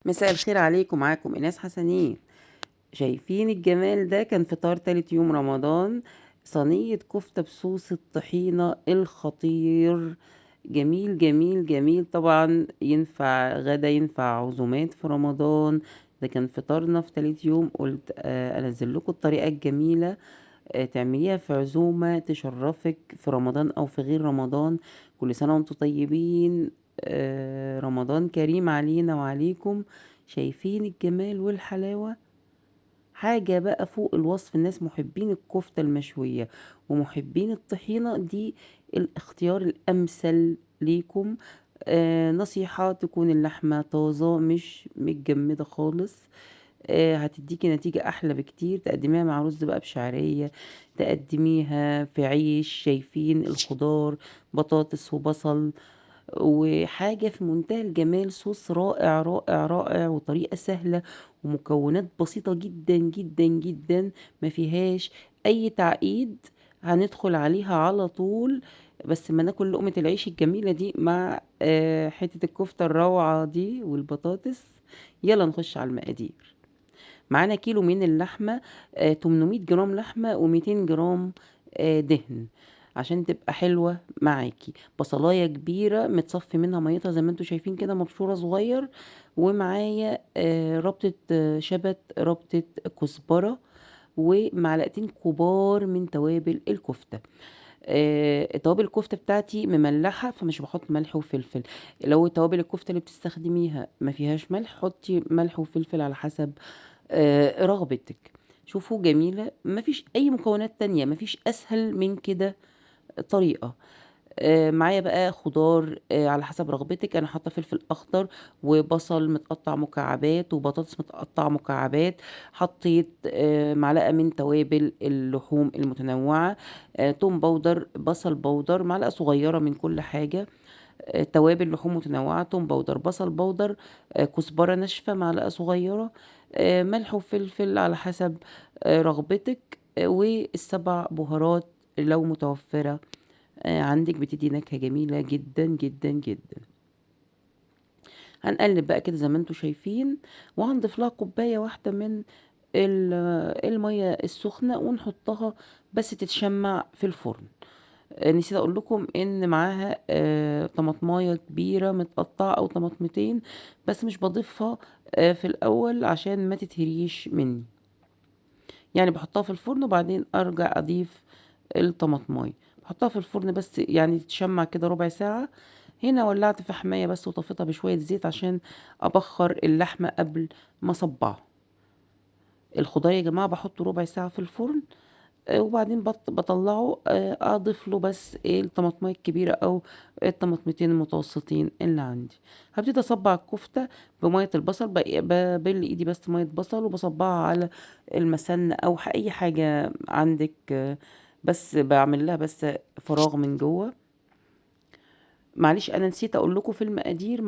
مساء الخير عليكم، معاكم إيناس حسنين. شايفين الجمال ده؟ كان فطار تالت يوم رمضان، صينية كفتة بصوص الطحينة الخطير، جميل جميل جميل. طبعا ينفع غدا، ينفع عزومات في رمضان. ده كان فطارنا في تالت يوم. قلت انزل لكم الطريقة الجميلة، تعمليها في عزومة تشرفك في رمضان او في غير رمضان. كل سنة وانتم طيبين، رمضان كريم علينا وعليكم. شايفين الجمال والحلاوة؟ حاجة بقى فوق الوصف. الناس محبين الكفتة المشوية ومحبين الطحينة، دي الاختيار الأمثل ليكم. نصيحة، تكون اللحمة طازة مش متجمدة خالص، هتديكي نتيجة أحلى بكتير. تقدميها مع رز بقى بشعرية، تقدميها في عيش. شايفين الخضار، بطاطس وبصل، وحاجة في منتهى الجمال. صوص رائع رائع رائع، وطريقة سهلة ومكونات بسيطة جدا جدا جدا، ما فيهاش أي تعقيد. هندخل عليها على طول، بس ما ناكل لقمة العيش الجميلة دي مع حتة الكفتة الروعة دي والبطاطس. يلا نخش على المقادير. معانا كيلو من اللحمة، 800 جرام لحمة وميتين جرام، دهن عشان تبقى حلوة معاكي. بصلاية كبيرة متصفي منها ميتها زي ما انتوا شايفين كده، مبشورة صغير. ومعايا ربطة، شبت، ربطة كزبرة، ومعلقتين كبار من توابل الكفتة. توابل الكفتة بتاعتي مملحة، فمش بحط ملح وفلفل. لو توابل الكفتة اللي بتستخدميها ما فيهاش ملح، حطي ملح وفلفل على حسب رغبتك. شوفوا جميلة، ما فيش أي مكونات تانية، ما فيش أسهل من كده طريقة. معايا بقى خضار، على حسب رغبتك. أنا حاطة فلفل أخضر وبصل متقطع مكعبات وبطاطس متقطع مكعبات. حطيت معلقة من توابل اللحوم المتنوعة، توم powder، بصل powder، معلقة صغيرة من كل حاجة. توابل لحوم متنوعة، توم powder، بصل powder، كزبرة ناشفة معلقة صغيرة، ملح وفلفل على حسب رغبتك، والسبع بهارات لو متوفرة عندك، بتدي نكهة جميلة جدا جدا جدا. هنقلب بقى كده زي ما انتوا شايفين، وهنضيف لها كوباية واحدة من المية السخنة ونحطها بس تتشمع في الفرن. نسيت اقول لكم ان معاها طماطمايه كبيره متقطعه او طماطمتين، بس مش بضيفها في الاول عشان ما تتهريش مني، بحطها في الفرن وبعدين ارجع اضيف الطماطمايه. بحطها في الفرن بس تتشمع كده ربع ساعه. هنا ولعت فحمايه بس وطفيتها بشويه زيت عشان ابخر اللحمه قبل ما اصبعها. الخضار يا جماعه بحطه ربع ساعه في الفرن، وبعدين بطلعه، اضيف له بس الطماطمايه الكبيره او الطماطمتين المتوسطين اللي عندي. هبتدي اصبع الكفته بميه البصل، ببل ايدي بس ميه بصل وبصبعها على المسنه او اي حاجه عندك، بس بعمل لها بس فراغ من جوه. معلش انا نسيت اقول لكم في المقادير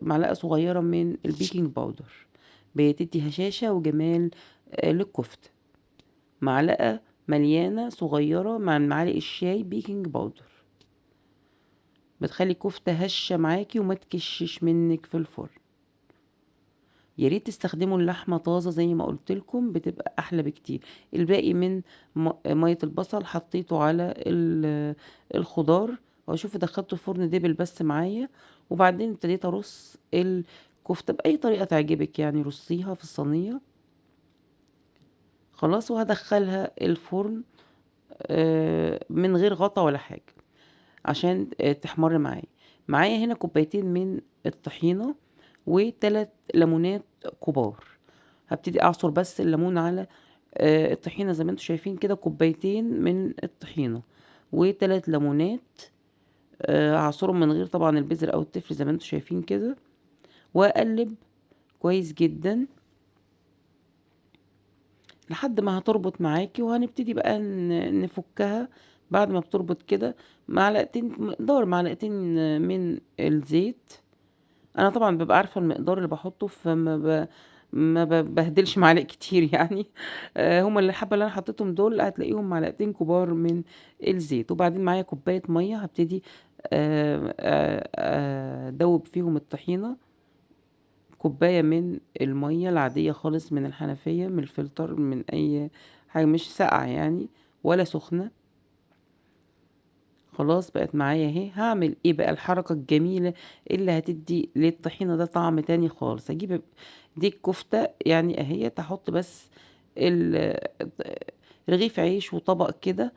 معلقه صغيره من ال baking powder، بتدي هشاشه وجمال للكفته. معلقه مليانه صغيره مع معالق الشاي baking powder، بتخلي الكفته هشه معاكي وما تكشش منك في الفرن. يا ريت تستخدموا اللحمه طازه زي ما قلت لكم، بتبقى احلى بكتير. الباقي من ميه البصل حطيته على الخضار، واشوف دخلته الفرن دبل بس معايا. وبعدين ابتديت ارص الكفته باي طريقه تعجبك، رصيها في الصينيه خلاص، وهدخلها الفرن من غير غطا ولا حاجه عشان تحمر معايا. معايا هنا كوبايتين من الطحينه وتلات ليمونات كبار. هبتدي اعصر بس الليمون على الطحينه زي ما انتم شايفين كده، كوبايتين من الطحينه وتلات ليمونات، اعصرهم من غير طبعا البذر او التفل زي ما انتم شايفين كده، واقلب كويس جدا لحد ما هتربط معاكي. وهنبتدي بقى نفكها بعد ما بتربط كده. مقدار معلقتين من الزيت. انا طبعا ببقى عارفه المقدار اللي بحطه، فما ما ببهدلش معالق كتير هما اللي الحبه اللي انا حطيتهم دول هتلاقيهم معلقتين كبار من الزيت. وبعدين معايا كوبايه ميه هبتدي ادوب فيهم الطحينه. كوباية من المية العادية خالص، من الحنفية، من الفلتر، من اي حاجة، مش ساقعة يعني ولا سخنة. خلاص بقت معايا اهي. هعمل ايه بقى؟ الحركة الجميلة اللي هتدي للطحينة ده طعم تاني خالص. هجيب دي الكفتة يعني اهي، تحط بس رغيف عيش وطبق كده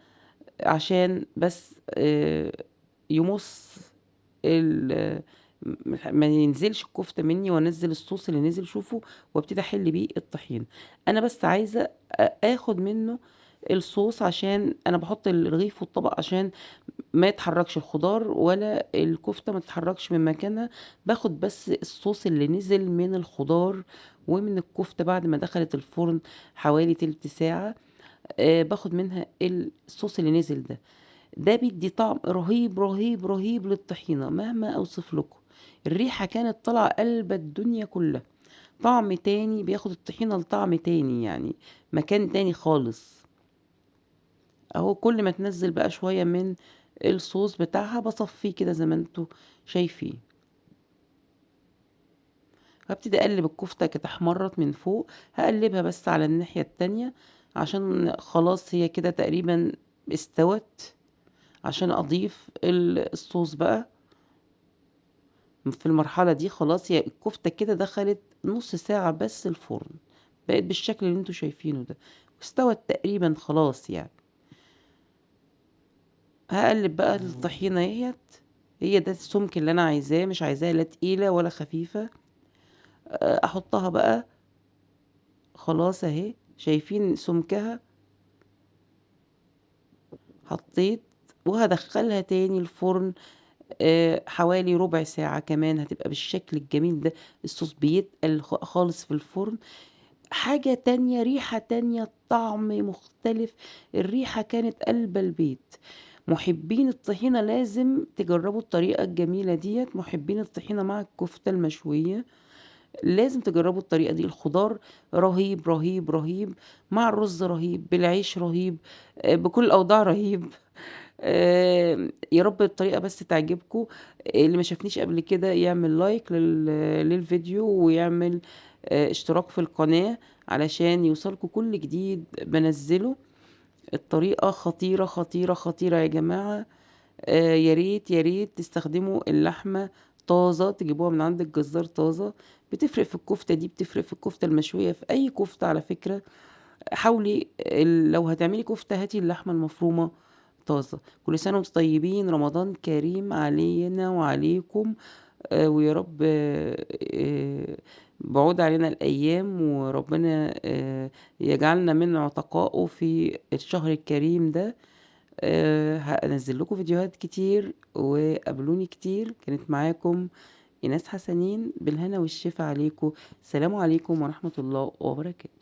عشان بس يمص ما ينزلش الكفتة مني، وانزل الصوص اللي نزل شوفوا، وابتدي احل بيه الطحينة. انا بس عايزة اخد منه الصوص، عشان انا بحط الرغيف والطبق عشان ما يتحركش الخضار ولا الكفتة ما تتحركش من مكانها. باخد بس الصوص اللي نزل من الخضار ومن الكفتة بعد ما دخلت الفرن حوالي تلت ساعة، باخد منها الصوص اللي نزل ده. ده بيدي طعم رهيب رهيب رهيب للطحينة مهما اوصف لكم. الريحة كانت طالعة قلب الدنيا كلها، طعم تاني، بياخد الطحينة لطعم تاني يعني مكان تاني خالص. اهو كل ما تنزل بقى شوية من الصوص بتاعها بصفيه كده زي ما انتوا شايفين. هبتدي اقلب الكفتة كده، احمرت من فوق، هقلبها بس على الناحية التانية عشان خلاص هي كده تقريبا استوت، عشان اضيف الصوص بقى في المرحلة دي. خلاص هي الكفتة كده دخلت نص ساعة بس الفرن، بقت بالشكل اللي انتوا شايفينه ده، واستوت تقريبا خلاص يعني. هقلب بقى الطحينة اهيت، هي ده السمك اللي انا عايزاه، مش عايزاها لا تقيلة ولا خفيفة. احطها بقى خلاص اهي، شايفين سمكها؟ حطيت، وهدخلها تاني الفرن حوالي ربع ساعة كمان، هتبقى بالشكل الجميل ده. الصوص بيتقل خالص في الفرن، حاجة تانية، ريحة تانية، طعم مختلف. الريحة كانت قلب البيت. محبين الطحينة لازم تجربوا الطريقة الجميلة ديت، محبين الطحينة مع الكفتة المشوية لازم تجربوا الطريقة دي. الخضار رهيب رهيب رهيب، مع الرز رهيب، بالعيش رهيب، بكل الأوضاع رهيب. يا رب الطريقة بس تعجبكم. اللي ما شافنيش قبل كده يعمل لايك للفيديو، ويعمل اشتراك في القناة علشان يوصلكم كل جديد بنزله. الطريقة خطيرة خطيرة خطيرة يا جماعة. يا ريت يا ريت تستخدموا اللحمة طازة، تجيبوها من عند الجزار طازة، بتفرق في الكفتة دي، بتفرق في الكفتة المشوية، في أي كفتة على فكرة. حاولي لو هتعملي كفتة هاتي اللحمة المفرومة طازة. كل سنة وانتم طيبين، رمضان كريم علينا وعليكم، ويا رب بعود علينا الأيام، وربنا يجعلنا من عتقائه في الشهر الكريم ده. هنزل لكم فيديوهات كتير وقابلوني كتير. كانت معاكم إيناس حسنين، بالهنا والشفا عليكم. السلام عليكم ورحمة الله وبركاته.